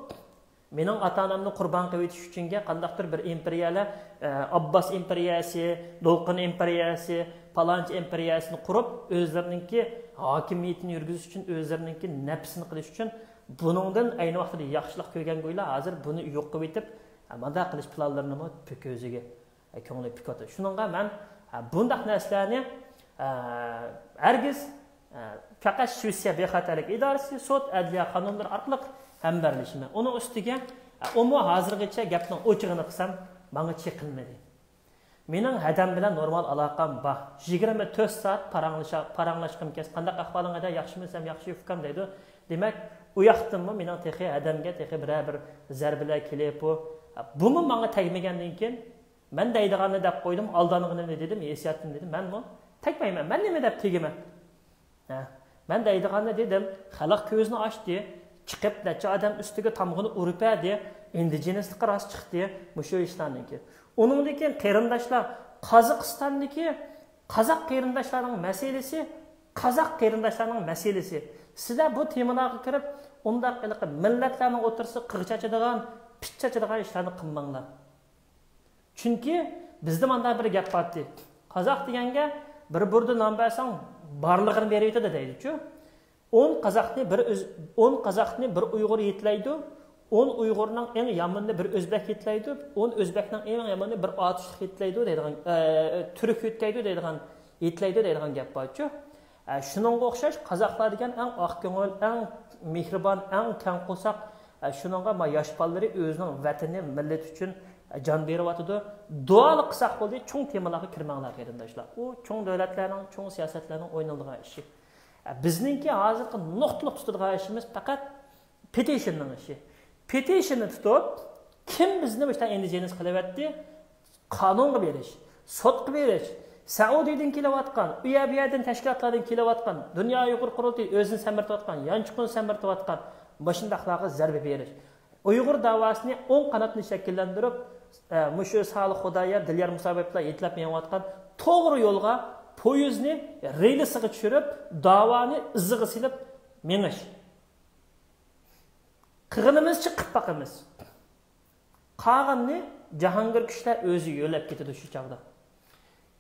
مېنىڭ ئاتا-ئانامنى قۇربان قىلىۋېتىش ئۈچۈنگە قانداقتۇر بىر ئىمپېرىيەلەر، ئە، ئابباس ئىمپېرىيەسى، دولقۇن ئىمپېرىيەسى، پالانچى ئىمپېرىيەسىنى قۇرۇپ، ئۆزلىرىنىڭكى ھاكىمىيىتىنى يۈرگۈزۈش ئۈچۈن، ئۆزلىرىنىڭكى نەپسىنى قىلىش ئۈچۈن، بۇنىڭدىن ئەينى ۋاقتىدا ياخشىلىق كۆرگەن گويلا ھازىر بۇنى يوق قىلىۋېتىپ، مانداق قىلىش پىلانلىرىنىمۇ پۈكۈزىگە. ئە، كۆڭلى پۈكۈۋاتىدۇ. شۇنىڭغا مەن، ئە، بۇنداق نەرسىلەرنى، ئە، ھەرگىز، ئە، پەقەت شىۋېتسىيە بىخەتەرلىك ئىدارىسى، سوت، ئەدلىيە قانۇنلىرى ئارقىلىق ھەمبەرلىشىمەن. ئۇنىڭ ئۈستىگە، ئە، ئۇمۇ ھازىرغىچە گەپنىڭ ئوچۇقىنى قىلسام، ماڭا چېقىلمىدى. مېنىڭ ھەدەم بىلەن نورمال ئالاقەم بار. يىگىرمە تۆت سائەت پاراڭلىشا-، پاراڭلاشقۇم كەلسە، «قانداق ئەھۋالىڭ ھەدە، ياخشىمۇ سەن، ياخشى ئۇكام» دەيدۇ. دېمەك، ئۇ ياقتىنمۇ مېنىڭ تېخى ھەدەمگە تېخى بىرەر بىر زەربىلەر كېلىپ، بۇ، بۇمۇ ماڭا تەگمىگەندىن كېيىن، مەن دەيدىغاننى دەپ قويدۇم، ئالدانغىنىمنى دېدىم، ھېسسىياتىمنى دېدىم. مەنمۇ تەگمەيمەن. مەن نېمە دەپ تېگىمەن؟ ھە؟ مەن دەيدىغاننى دېدىم. خەلق كۆزىنى ئاچتى. چىقىپ نەچچە ئادەم ئۈستىگە تامغىنى ئۇرۇپ بەردى. ئىندىجېنىسلىقى راست چىقتى. مۇشۇ ئىشلاردىن كېيىن. ئۇنىڭدىن كېيىن قېرىنداشلار، قازاقىستاندىكى قازاق قېرىنداشلارنىڭ مەسىلىسى، قازاق قېرىنداشلارنىڭ مەسىلىسى. سىلەر بۇ تېمىلارغا كىرىپ، ئۇنداق ھېلىقى مىللەتلەرنىڭ ئوتتۇرىسىدا قىغ چاچىدىغان، پىت چاچىدىغان ئىشلارنى قىلماڭلار. چۈنكى بىزدە مانداق بىر گەپ بارتى. قازاق دېگەنگە بىر بۇردا نان بەرسەڭ، بارلىقىنى بېرىۋېتىدۇ دەيدىچۇ. ئون قازاقنى بىر ئۆز-، ئون قازاقنى بىر ئۇيغۇر يېتىلەيدۇ، ئون ئۇيغۇرنىڭ ئەڭ يامىنىنى بىر ئۆزبەك يېتىلەيدۇ، ئون ئۆزبەكنىڭ ئەڭ يامىنىنى بىر ئاتۇشلۇق يېتىلەيدۇ دەيدىغان، ئە، تۈرك يۆتكەيدۇ دەيدىغان، يېتىلەيدۇ دەيدىغان گەپ بارچۇ. ئە، شۇنىڭغا ئوخشاش قازاقلار دېگەن ئەڭ ئاق كۆڭۈل، ئەڭ مېھرىبان، ئەڭ كەڭ قورساق. ئە، شۇنىڭغا ما ياش بالىلىرى ئۆزىنىڭ ۋەتىنى، مىللىتى ئۈچۈن، ئە، جان بېرىۋاتىدۇ. دۇئالىق قىلساق بولدى، چوڭ تېمىلارغا كىرمەڭلار قېرىنداشلار. ئۇ چوڭ دۆلەتلەرنىڭ، چوڭ سىياسەتلەرنىڭ ئوينىلىدىغان ئىشى. ئە، بىزنىڭكى ھازىرقى نۇقتىلىق تۇتىدىغان ئىشىمىز پەقەت پېتىشننىڭ ئىشى. پېتىشننى تۇتۇپ، كىم بىزنى مۇشۇنداق ئىندىجېنىس قىلىۋەتتى؟ قانۇنغا بېرىش، سوتقا بېرىش، سەئۇدىدىن كېلىۋاتقان، ئۇ يەر بۇ يەردىن تەشكىلاتلاردىن كېلىۋاتقان، دۇنيا ئۇيغۇر قۇرۇلتىيى ئۆزىنى سەمرىتىۋاتقان، يانچۇقىنى سەمرىتىۋاتقان مۇشۇنداقلارغا زەربە بېرىش. ئۇيغۇر داۋاسىنى ئوڭ قاناتنى شەكىللەندۈرۈپ، ئە، مۇشۇ سالىھ خۇدايار، دىليار مۇسابىپلار يېتىلەپ مېڭىۋاتقان توغرا يولغا، پويىزنى رېلىسىغا چۈشۈرۈپ، داۋانى ئىزىغا سېلىپ مېڭىش. قىلغىنىمىزچە قىلىپ باقىمىز. قالغىنىنى جاھانگىر كۈچلەر ئۆزى يۆلەپ كېتىدۇ شۇ چاغدا.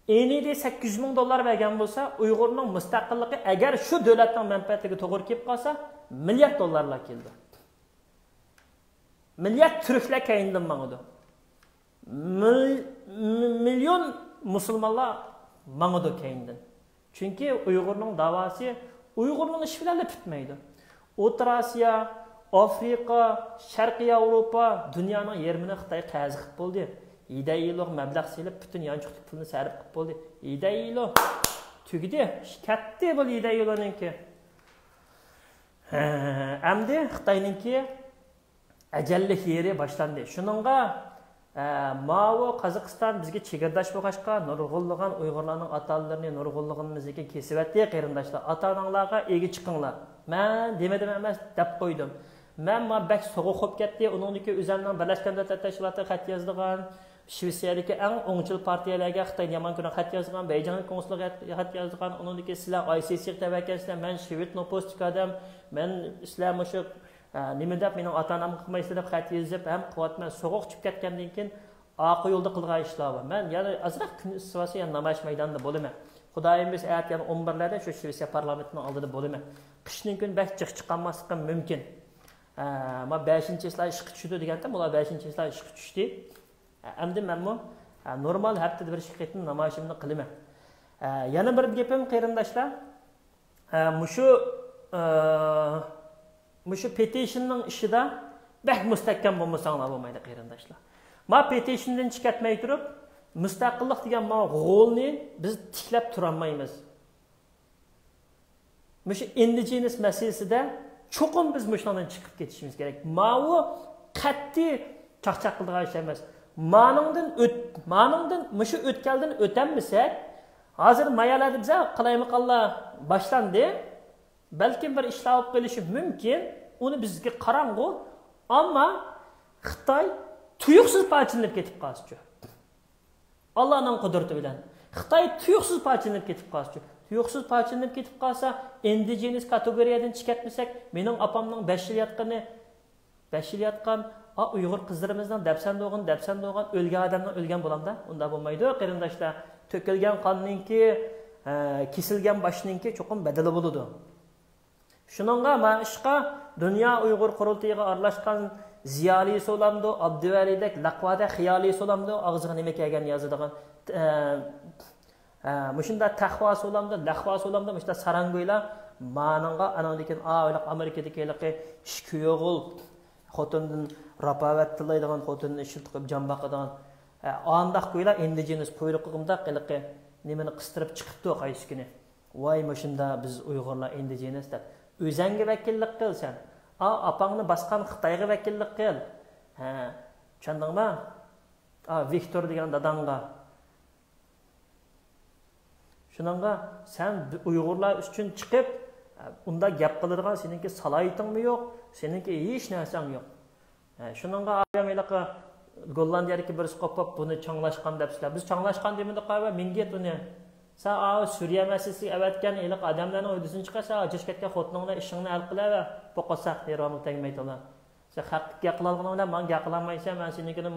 ئېنىدى سەككىز يۈز مىڭ دوللار بەرگەن بولسا، ئۇيغۇرنىڭ مۇستەقىللىقى ئەگەر شۇ دۆلەتنىڭ مەنپەئەتىگە توغرا كېلىپ قالسا، مىليارد دوللارلار كېلىدۇ. مىليارد تۈركلەر كەينىدىن ماڭىدۇ. مىل-، مىليون مۇسۇلمانلار ماڭىدۇ كەينىدىن. چۈنكى ئۇيغۇرنىڭ داۋاسى ئۇيغۇرنىڭ ئىشى بىلەنلا پۈتمەيدۇ. ئوتتۇرا ئاسىيا، ئافرىقا، شەرقىي ياۋروپا، دۇنيانىڭ يېرىمىنى خىتاي قەرز قىلىپ بولدى. يىدەيلوغا مەبلەغ سېلىپ، پۈتۈن يانچۇقتىكى پۇلنى سەرپ قىلىپ بولدى. يىدەيلو تۈگىدى، كەتتى بۇ يىدەيلونىڭكى. ھە، ئەمدى خىتاينىڭكى ئەجەللىك يېرى باشلاندى. شۇنىڭغا، ئە، ماۋۇ قازاقىستان بىزگە چېگرىداش بولغاچقا، نۇرغۇنلىغان ئۇيغۇرلارنىڭ ئاتا-ئانىلىرىنى، نۇرغۇنلىغىنىمىزنىڭكى كېسىۋەتتى قېرىنداشلار. ئاتا-ئاناڭلارغا ئىگە چىقىڭلار. مەن دېمىدىم ئەمەس، دەپ قويدۇم. مەن ما بەك سوغۇق بولۇپ كەتتى. ئۇنىڭدىكى ئۆزەمنىڭ بىرلەشكەن دۆلەتلەر تەشكىلاتىغا خەت يازىدىغان، شىۋېتسىيەدىكى ئەڭ ئوڭچىل پارتىيەلەرگە خىتاينى يامان كۆرىدىغان خەت يازغان، بەيجىڭ كونسۇلىغا خەت يازغان، ئۇنىڭدىكى سىلەر ئاي سىي سىغا تەۋەكەلسىلەر، مەن شىۋېت نوپۇستىكى ئادەم، مەن سىلەر مۇشۇ، ئە، نېمە دەپ مېنىڭ ئاتا-ئانامغا قىلمايسىلەر دەپ خەت يېزىپ ھەم قىلىۋاتىمەن. سوغۇق چۈشۈپ كەتكەندىن كېيىن ئارقا يولدا قىلغان ئىشلار بار. مەن يەنە ئازراق كۈن ئىسسىۋالسا يەنە نامايىش مەيدانىدا بولىمەن. خۇدايىم بۇيرۇسا ئەتە يەنە ئون بىرلەردە شۇ شىۋېتسىيە پارلامېنتىنىڭ ئالدىدا بولىمەن. قىشنىڭ كۈنى بەك جىق چىقالماسلىقىم مۇمكىن. ئە، ما بەشىنچى چىسلا ئىشقا چۈشىدۇ دېگەنتىم، ئۇلار بەشىنچى چىسلا ئىشقا چۈشتى. ئەمدى مەنمۇ، ئە، نورمال ھەپتىدە بىر ئىككى قېتىم نامايىشىمنى قىلىمەن. ئە، يەنە بىر گېپىم، قېرىنداشلار، ئە، مۇشۇ، ئە، مۇشۇ پېتىشننىڭ ئىشىدا بەك مۇستەھكەم بولمىساڭلار بولمايدۇ، قېرىنداشلار. ما پېتىشندىن چىقىپ كەتمەي تۇرۇپ، مۇستەقىللىق دېگەن ما غولنى بىز تىكلەپ تۇرالمايمىز. مۇشۇ ئىندىجېنىس مەسىلىسىدە چوقۇم بىز مۇشۇنىڭدىن چىقىپ كېتىشىمىز كېرەك. ماۋۇ قەتئىي چاقچاق قىلىدىغان ئىش ئەمەس. مانىڭدىن ئۆت-، مانىڭدىن، مۇشۇ ئۆتكەلدىن ئۆتەلمىسەك، ھازىر مايالاردا بىزە قالايمىقانلار باشلاندى. بەلكىم بىر ئىشلار بولۇپ قېلىشى مۇمكىن. ئۇنى بىزگە قاراڭغۇ. ئەمما خىتاي تۇيۇقسىز پارچىلىنىپ كېتىپ قالسىچۇ. ئاللانىڭ قۇدرىتى بىلەن خىتاي تۇيۇقسىز پارچىلىنىپ كېتىپ قالسىچۇ. تۇيۇقسىز پارچىلىنىپ كېتىپ قالسا، ئىندىجېنىس كاتېگورىيەدىن چىقىپ كەتمىسەك، مېنىڭ ئاپامنىڭ بەش يىل ياتقىنى، بەش يىل ياتقان، ئا، ئۇيغۇر قىزلىرىمىزنىڭ دەپسەندە بولغىنى، دەپسەندە بولغان، ئۆلگەن ئادەمنىڭ ئۆلگەن بولامدا؟ ئۇنداق بولمايدۇ، قېرىنداشلار. تۆكۈلگەن قاننىڭكى، ئە، كېسىلگەن باشنىڭكى چوقۇم بەدىلى بولىدۇ. شۇنىڭغا ما ئىشقا دۇنيا ئۇيغۇر قۇرۇلتىيىغا ئارىلاشقان زىيالىيسى بولامدۇ، ئابدۇۋەلىدەك لەقۋادەك خىيالىيسى بولامدۇ، ئاغزىغا نېمە كەلگەن يازىدىغان، ئە، ئە، مۇشۇنداق تەقۋاسى بولامدۇ، لەقۋاسى بولامدۇ، مۇشۇنداق ساراڭگويلار مانىڭغا، ئانىڭدىن كېيىن ئا، ھېلىقى ئامېرىكىدىكى ھېلىقى ئىككى ئوغۇل خوتۇندىن راپاۋەت تىلەيدىغان، خوتۇنىنى ئىشلىتىپ قويۇپ جان باقىدىغان، ئە، ئانداق گويلا ئىندىجېنىس قۇيرۇقىغا مۇنداق ھېلىقى نېمىنى قىستۇرۇپ چىقىپتۇ قايسى كۈنى. ۋاي مۇشۇندا بىز ئۇيغۇرلار ئىندىجېنىس دەپ. ئۆزەڭگە ۋەكىللىك قىل سەن. ئا، ئاپاڭنى باسقان خىتايغا ۋەكىللىك قىل. ھە، چۈشەندىڭما؟ ئا، ۋىكتور دېگەن داداڭغا. شۇنىڭغا سەن ئۇيغۇرلار ئۈچۈن چىقىپ، ئۇنداق گەپ قىلىدىغان سېنىڭكى سالاھىيىتىڭمۇ يوق، سېنىڭكى ھېچ نەرسەڭ يوق. ھە، شۇنىڭغا ئادەم ھېلىقى گوللاندىيەدىكى بىرسى قوپۇپ، بۇنى چاڭلاشقان دەپسىلەر. بىز چاڭلاشقان دېمىدۇق ۋە مىڭگىت ئۇنى. سەن ئاۋۇ سۈرىيە مەسىلىسىگە ئەۋەتكەن ھېلىقى ئادەملەرنىڭ ھۆددىسىنى چىقار، سەن ئاجرىشىپ كەتكەن خوتۇنۇڭ بىلەن ئىشىڭنى ھەل قىلەۋە، بوقۇتساق نېرۋامغا تەگمەيدۇ ئۇلار. سەن خەققە گەپ قىلالىغىنىڭ بىلەن ماڭا گەپ قىلالمايسەن، مەن سېنىڭكىنى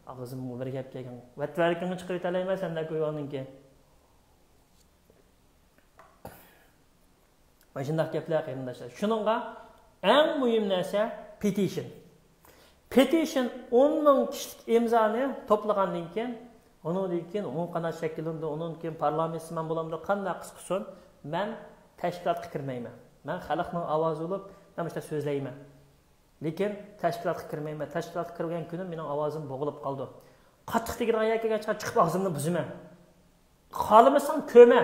ئاغزىمغا بىر گەپ كەلگەن ۋەتۋەرىكىڭنى چىقىرىۋېتەلەيمەن سەندەك ئۇيغۇرنىڭكى. مانا شۇنداق گەپلەر، قېرىنداشلار. شۇنىڭغا ئەڭ مۇھىم نەرسە پېتىشن. پېتىشن ئون مىڭ كىشىلىك ئىمزانى توپلىغاندىن كېيىن، ئۇنىڭدىن كېيىن ئون قانات شەكىللىنىدۇ، ئۇنىڭدىن كېيىن پارلامېنت سىمان بولامدۇ، قانداق قىلسا قىلسۇن، مەن تەشكىلاتقا كىرمەيمەن. مەن خەلقنىڭ ئاۋازى بولۇپ، مەن مۇشۇنداق سۆزلەيمەن. لېكىن تەشكىلاتقا كىرمەيمەن. تەشكىلاتقا كىرگەن كۈنۈم مېنىڭ ئاۋازىم بوغۇلۇپ قالىدۇ. قاتتىق تېگىدىغان يەرگە كەلگەن چاغدا چىقىپ ئاغزىمنى بۇزىمەن. خالىمىساڭ كۆمە.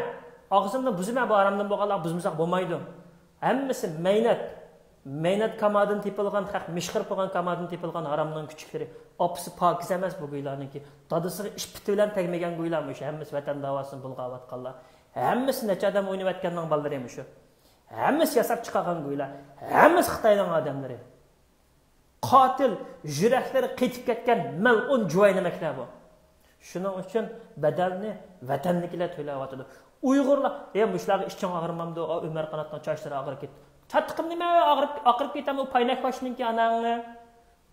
ئاغزىمنى بۇزىمەن، بۇ ھارامدىن بولغانلار بۇزمىساق بولمايدۇ. ھەممىسى مەينەت. مەينەت كامادىن تېپىلغان، خەق مىشخىر قىلغان كامادىن تېپىلغان ھارامنىڭ كۈچۈكلىرى. ئاپىسى پاكىز ئەمەس بۇ گۇيلارنىڭكى. دادىسىغا ئىش پىتى بىلەن تەگمىگەن گۇيلار مۇشۇ. ھەممىسى ۋەتەن داۋاسىنى بۇلغاۋاتقانلار. ھەممىسى نەچچە ئادەم ئوينىۋەتكەننىڭ بالىلىرى مۇشۇ. ھەممىسى ياساپ چىقارغان گۇيلار. ھەممىسى خىتاينىڭ ئادەملىرى. قاتىل، يۈرەكلىرى قېتىپ كەتكەن مەلئۇن جۇۋاينامەكلەر بۇ. شۇنىڭ ئۈچۈن بەدەلنى ۋەتەندىكىلەر تۆلەۋاتىدۇ. ئۇيغۇرلار، ئە، مۇشۇلارغا ئىچىڭ ئاغرىمامدۇ؟ ئا، ئۆمەر قاناتنىڭ چاچلىرى ئاغرىپ كەتتى. چاتىقىم نېمە ئاغرىپ، ئاقىرىپ كېتەمدۇ؟ پاينەك باشنىڭكى ئاناڭنى.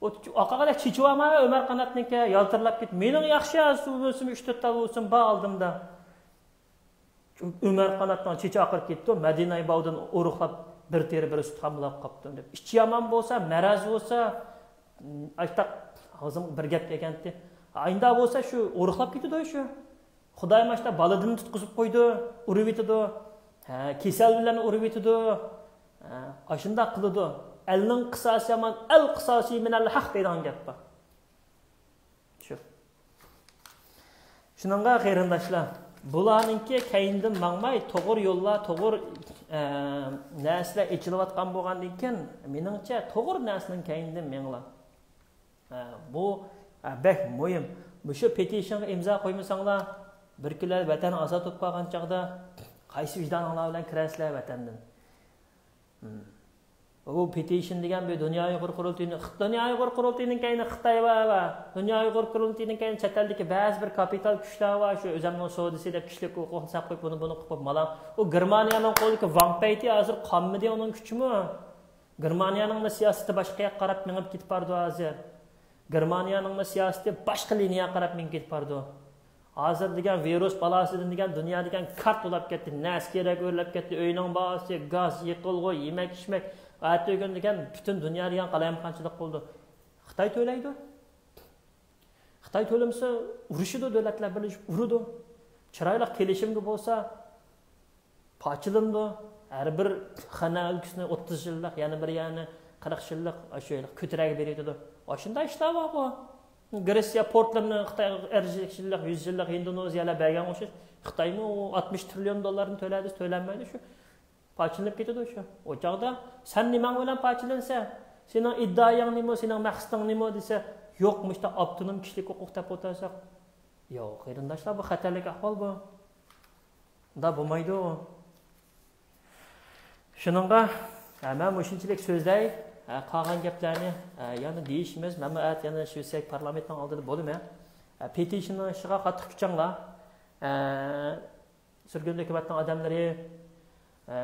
ئۇ ئاقارغاندەك چېچىۋالما ئۆمەر قاناتنىڭكى، يالتىرلاپ كېتىپ. مېنىڭ ياخشى، سۇ بولسۇن، ئۈچ تۆت تال بولسۇن، بار ئالدىمدا. ئۆمەر قاناتنىڭ چېچى ئاقىرىپ كېتىپتۇ، مەدىنە باۋدىن ئۇرۇقلاپ بىر تېرە بىر سۈت خاملاپ قاپتۇ دەپ. ئىچى يامان بولسا، مەرەز بولسا، ئاشتاق ئاغزىمغا بىر گەپ كەلگەنتى. ئايندا بولسا شۇ ئۇرۇقلاپ كېتىدۇ شۇ. خۇدايىم ئاشتا بالىدىن تۇتقۇزۇپ قويىدۇ، ئۇرۇۋېتىدۇ. ھە، كېسەل بىلەن ئۇرۇۋېتىدۇ. ھە، ئاشۇنداق قىلىدۇ. ئەلنىڭ قىساسى يامان، ئەل قىساسى مىنەل ھەق دەيدىغان گەپ بار. شۇ. شۇنىڭغا قېرىنداشلار، بۇلارنىڭكى كەينىدىن ماڭماي، توغرا يوللار، توغرا، ئە، نەرسىلەر ئېچىلىۋاتقان بولغاندىن كېيىن، مېنىڭچە، توغرا نەرسىنىڭ كەينىدىن مېڭىڭلار. ئە، بۇ، ئە، بەك مۇھىم. مۇشۇ پېتىشنغا ئىمزا قويمىساڭلار، بىر كۈنلەر ۋەتەن ئازاد بولۇپ قالغان چاغدا قايسى ۋىجدانىڭلار بىلەن كىرەرسىلەر ۋەتەندىن؟ ھىم. بۇ پېتىشن دېگەن بىر دۇنيا ئۇيغۇر قۇرۇلتىيىنى، دۇنيا ئۇيغۇر قۇرۇلتىيىنىڭ كەينى خىتاي بار، بار. دۇنيا ئۇيغۇر قۇرۇلتىيىنىڭ كەينى چەت ئەلدىكى بەزى بىر كاپىتال كۈچلەر بار، شۇ ئۆزەمنىڭ سودىسى دەپ كىشىلىك ھوقۇقنى ساقلاپ قويۇپ، بۇنى، بۇنى قىلىپ مالاڭ. ئۇ گېرمانىيەنىڭ قولىدىكى ۋاڭ پەيتى ھازىر قالمىدى ئۇنىڭ كۈچىمۇ. گېرمانىيەنىڭمۇ سىياسىتى باشقا ياققا قاراپ مېڭىپ كېتىپ بارىدۇ ھازىر. گېرمانىيەنىڭمۇ سىياسىتى باشقا لىنىيەگە قاراپ مېڭىپ كېتىپ بارىدۇ. ھازىر دېگەن ۋىرۇس بالاسىدىن دېگەن دۇنيا دېگەن كارت ئۇلاپ كەتتى، نەرسە كېرەك ئۆرلەپ كەتتى، ئۆينىڭ باھاسى، گاز، يېقىلغۇ، يېمەك ئىچمەك، ئەتىگۈن دېگەن پۈتۈن دۇنيا دېگەن قالايمىقانچىلىق بولدى. خىتاي تۆلەيدۇ. خىتاي تۆلىمىسە ئۇرۇشىدۇ، دۆلەتلەر بىرلىشىپ ئۇرىدۇ. چىرايلىق كېلىشىمگە بولسا پارچىلىنىدۇ. ھەر بىر خەنە ئۆلكىسىنى ئوتتۇز يىللىق، يەنە بىر يەرنى قىرىق يىللىق، شۇ كۆتۈرەگە بېرىۋېتىدۇ. ئاشۇنداق ئىشلار بارغۇ. گرېتسىيە پورتلىرىنى خىتايغا ئەرلىك يىللىق، يۈز يىللىق ھىندونېزىيەلەر بەرگەنگە ئوخشاش. خىتايمۇ ئاتمىش تىرىليون دوللارنى تۆلەيدۇ، تۆلەنمەيدۇ شۇ. پارچىلىنىپ كېتىدۇ شۇ. ئۇ چاغدا سەن نېمەڭ بىلەن پارچىلىنىسەن؟ سېنىڭ ئىدىئايەڭ نېمە، سېنىڭ مەقسىتىڭ نېمە دېسە، يوق، مۇشۇنداق ئاپتونوم كىشىلىك ھوقۇق دەپ ئولتۇرساق. يوق، قېرىنداشلار، بۇ خەتەرلىك ئەھۋال بۇ. ئۇنداق بولمايدۇ. شۇنىڭغا، ھە، مەن مۇشۇنچىلىك سۆزلەي، ھە، قالغان گەپلەرنى، ھە، يەنە دېيىشىمىز. مەنمۇ ئەتە يەنە شىۋېتسىيە پارلامېنتىنىڭ ئالدىدا بولىمەن. ھە، پېتىشننىڭ ئىشىغا قاتتىق كۈچەڭلار. ھە، سۈرگۈندە ھۆكۈمەتنىڭ ئادەملىرى، ئە،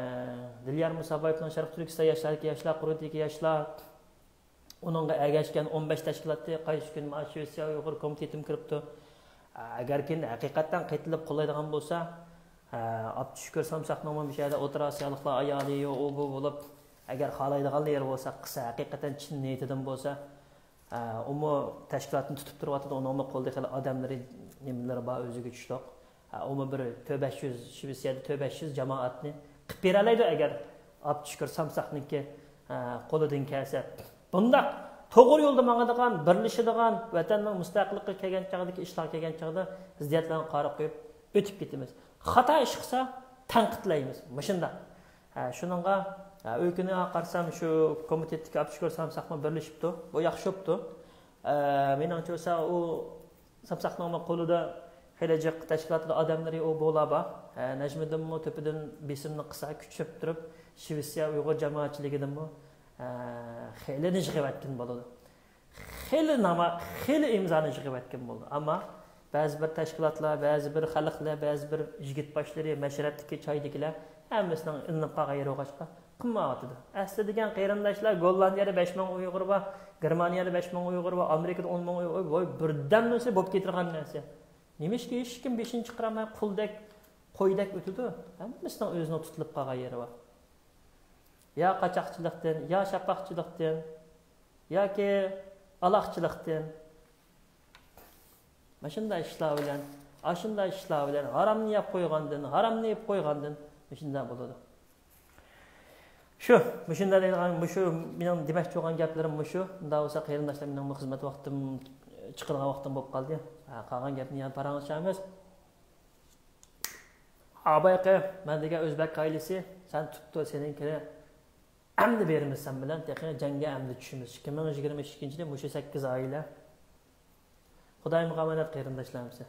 دىليار مۇسابايېۋنىڭ شەرقىي تۈركىستان ياشلار، ياشلار قۇرۇلتىيىدىكى ياشلار، ئۇنىڭغا ئەگەشكەن ئون بەش تەشكىلاتتى، قايسى كۈنى مانا شىۋېتسىيە ئۇيغۇر كومىتېتىمۇ كىرىپتۇ. ئەگەركى ھەقىقەتەن قېتىلىپ قوللايدىغان بولسا، ئابدۇشۈكۈر سامساقنىڭمۇ مۇشۇ يەردە ئوتتۇرا ئاسىيالىقلار ئايالى، ئۇ بۇ بولۇپ، ئەگەر خالايدىغان يېرى بولسا، قىلسا، ھەقىقەتەن چىن نىيىتىدىن بولسا، ئۇمۇ تەشكىلاتنى تۇتۇپ تۇرۇۋاتىدۇ، ئۇنىڭمۇ قولىدا خېلى ئادەملىرى، نېمىلىرى بار، ئۆزىگە چۈشلۈق. ئۇمۇ بىر تۆت بەش يۈز، شىۋېتسىيەدە تۆت بەش يۈز جامائەتنى قىلىپ بېرەلەيدۇ، ئەگەر ئابدۇشۈكۈر سامساقنىڭكى، ئە، قولىدىن كەلسە. بۇنداق توغرا يولدا ماڭىدىغان، بىرلىشىدىغان، ۋەتەننىڭ مۇستەقىللىقى كەلگەن چاغدىكى ئىشلار كەلگەن چاغدا زىددىيەتلەرنى قارا قويۇپ ئۆتۈپ كېتىمىز. خاتا ئىش قىلسا تەنقىدلەيمىز. مۇشۇنداق. ھە، شۇنىڭغا، ھە، ئۆكۈنۈپ قارىسام، شۇ كومىتېتتىكى ئابدۇشۈكۈر سامساقمۇ بىرلىشىپتۇ. بۇ ياخشى بوپتۇ. ئە، مېنىڭچە بولسا ئۇ سامساقنىڭمۇ قولىدا خېلى جىق تەشكىلاتىدا ئادەملىرى ئۇ بۇلا بار. ھە، نەجمىدىنمۇ تۆپىدىن بېسىمنى قىلسا، كۈچەپ تۇرۇپ، شىۋېتسىيە ئۇيغۇر جامائەتچىلىكىدىنمۇ، ھە، خېلىنى يىغىۋەتكىن بولىدۇ. خېلى ناما-، خېلى ئىمزانى يىغىۋەتكەن بولدى. ئەمما بەزى بىر تەشكىلاتلار، بەزى بىر خەلقلەر، بەزى بىر يىگىت باشلىرى، مەشرەپتىكى، چايدىكىلەر ھەممىسىنىڭ ئىلىنىپ قالغان يېرى بولغاچقا قىلمايۋاتىدۇ. ئەسلى دېگەن قېرىنداشلار، گوللاندىيەدە بەش مىڭ ئۇيغۇر بار، گېرمانىيەدە بەش مىڭ ئۇيغۇر بار، ئامېرىكىدا ئون مىڭ ئۇيغۇر بار، بىردەمدىلا بولۇپ كېتىدىغان نەرسە. نېمىشقا ھېچكىم بېشىنى چىقىرالماي، قۇلدەك، قويدەك ئۆتىدۇ؟ ھەممىسىنىڭ ئۆزىنىڭ تۇتۇلۇپ قالغان يېرى بار. يا قاچاقچىلىقتىن، يا شاپاقچىلىقتىن، ياكى ئالاقچىلىقتىن، ماشۇنداق ئىشلار بىلەن، ئاشۇنداق ئىشلار بىلەن ھارامنى يەپ قويغاندىن، ھارامنى يەپ قويغاندىن مۇشۇنداق بولىدۇ. شۇ، مۇشۇنداق دەيدىغان، مۇشۇ مېنىڭ دېمەكچى بولغان گەپلىرىم مۇشۇ. ئۇنداق بولسا قېرىنداشلار، مېنىڭ بۇ خىزمەت ۋاقتىم، چىقىدىغان ۋاقتىم بولۇپ قالدى. ھە، قالغان گەپنى يەنە پاراڭلىشارمىز. ئابايقى، مەن دېگەن ئۆزبەك ئائىلىسى، سەن تۇتتۇ، سېنىڭكىنى ئەمدى بېرىمىز سەن بىلەن، تېخى جەڭگە ئەمدى چۈشىمىز. ئىككى مىڭ يىگىرمە ئىككىنچى يىلى مۇشۇ سەككىز ئائىلە. خۇدايىمغا ئامانەت قېرىنداشلار ھەممىسى.